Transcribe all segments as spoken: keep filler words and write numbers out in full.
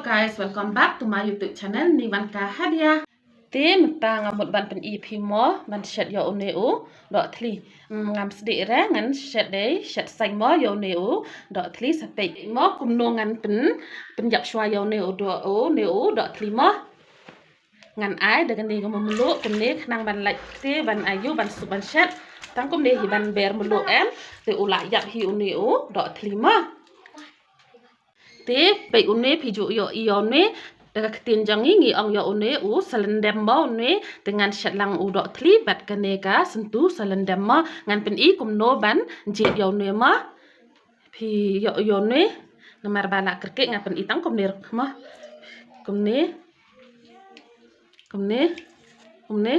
Guys, welcome back to my YouTube channel, Ni Van Ka Hadia. Te mynta nga mut ban pyni phi mo ban shet ïa une u doh thli. Mm, ngam sdih re, ngan shet dei shet saiñ mo ïa une u doh thli. Sa peit mo kumno ngan pyn, pynjop shuwa ïa une u doh, une u doh thli mo. Ngan ai da kane ka mluh kumne khnang ban lait te ban ayu ban suk ban shet. Tang kumne hi ban ber mluh em, te u la ïap hi une u doh thli mo. Te peit une phi ju ïohi ïa une, da ka ktien jong ngi ngi ong ïa une u salendem mo une. Te ngan shet lang u doh thli bad kane ka syntu salendem mo. Ngan pyni kumno ban jied ïa une mo. Phi ïoh ïa une, namar ba la kyrkieh, ngan pyni tang kumne ruh mo. Kumne. Kumne. Kumne.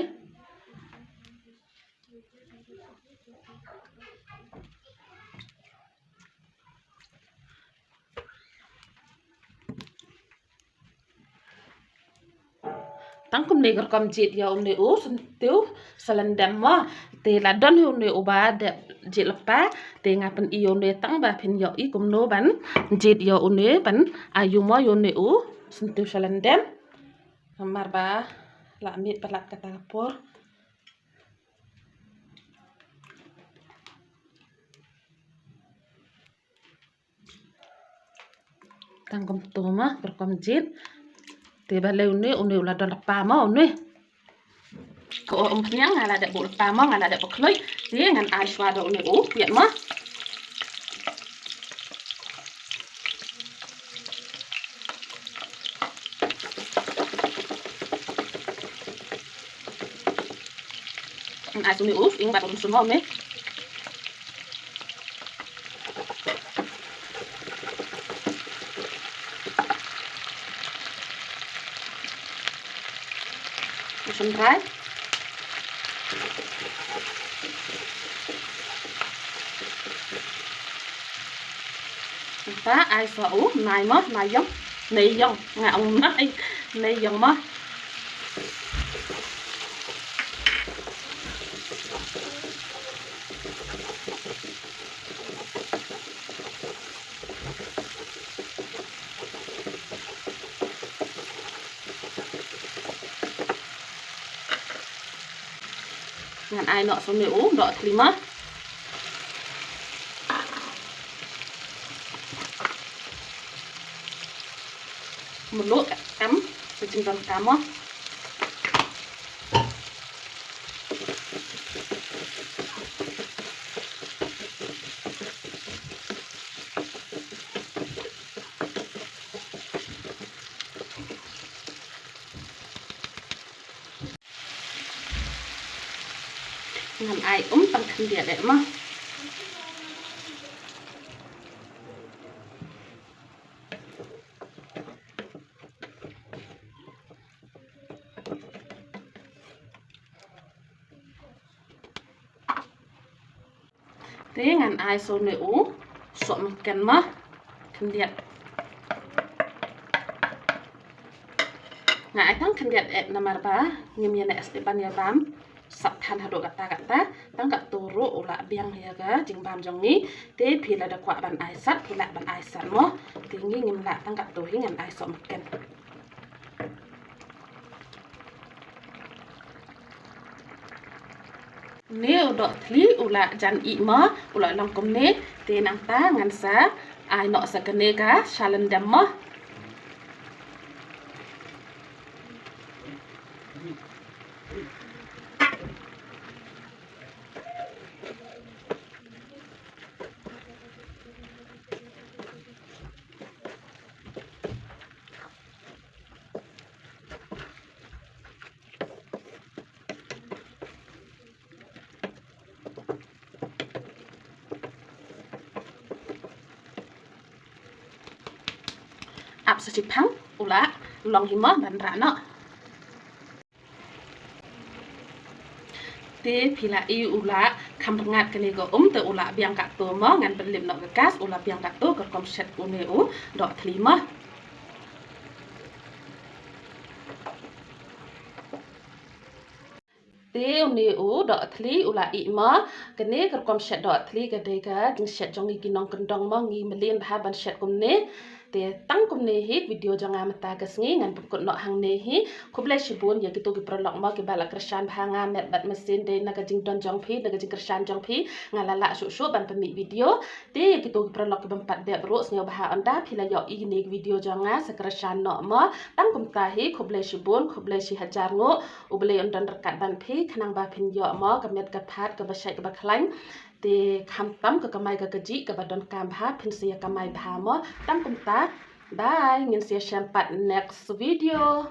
Tang kumne ka rukom jied ïa une u syntu salendem mo. Te la don hi une uba dep jied lypa, te nga pyni ïa une tang ba phin ïohi kumno ban jied ïa une ban ayu mo ïa une u syntu salendem. Namar ba la miet palat kata ka por. Tang kumtu mo, ka rukom jied. Te balei une, une u la don lypa mo une. Ko um khñiang nga la dep buh lypa mo, nga la dep buh khluit. Te ngan ai shuwa da une u piat mo. Ngan ai shuwa une u ing bad um sum mo une. Sum dry. Nta ai sa u nai mo, nai ïong, nai ïong, nga ong nai, nai ïong mo. Ngan ai noh sa une u doh thli mo. Mluh em, ka jingdon ka mo. Ngan ai um tang khyndiat eh mo. Te ngan ai sa une u sohmynken mo, khyndiat. Nga ai tang khyndiat eh namar ba ngim ïa neh ban ïa bam sat than haduh katta katta. Tang katto ruh u la biang ïa ka jingbam jong ngi. Te phi lada kwah ban ai sat phi lah ban ai sat mo. Te ngi ngim lah, tang katto hi ngan ai sohmynken. Une u doh thli u la jan ih mo, u la long kumne, te nangta ngan sa ai noh sa kane ka salendem mo. Ap sa shiphang u la long hi mo, ban rah noh. Te phi la i u la kham pyngngad kane ka um, te u la biang katto mo, ngan pynlip noh ka gas, u la biang katto ka rukom shet une u doh thli mo. Te une u doh thli u la ih mo. Kane ka rukom shet doh thli ka dei ka jingshet jong ngi ki nongkyndong mo, ngi mlien bha ban shet kumne. Te tang kumne hi video jong nga mynta ka sngi ngan pynkut noh hangne hi. Khublei shibun ïa kito ki paralok mo kiba la kyrshan bha nga met bad masin dei na ka jingdon jong phi, na ka jingkyrshan jong phi nga la lah shuh shuh ban pynmih video. Te ïa kito ki paralok kibym pat dep ruh, sngewbha ynda phi la ïohi kine ki video jong nga sa kyrshan noh mo. Tang kumta hi, khublei shibun, khublei shi hajar nguh. U Blei un don ryngkat bad phi khnang ba phin ïoh mo ka met ka phad kaba shait kaba khlaiñ. Te khamtam ka kamai ka kajih kaba donkam bha, phin sa ïa kamai bha mo. Tang kumta, bye, ngin sa ïashem pat next video.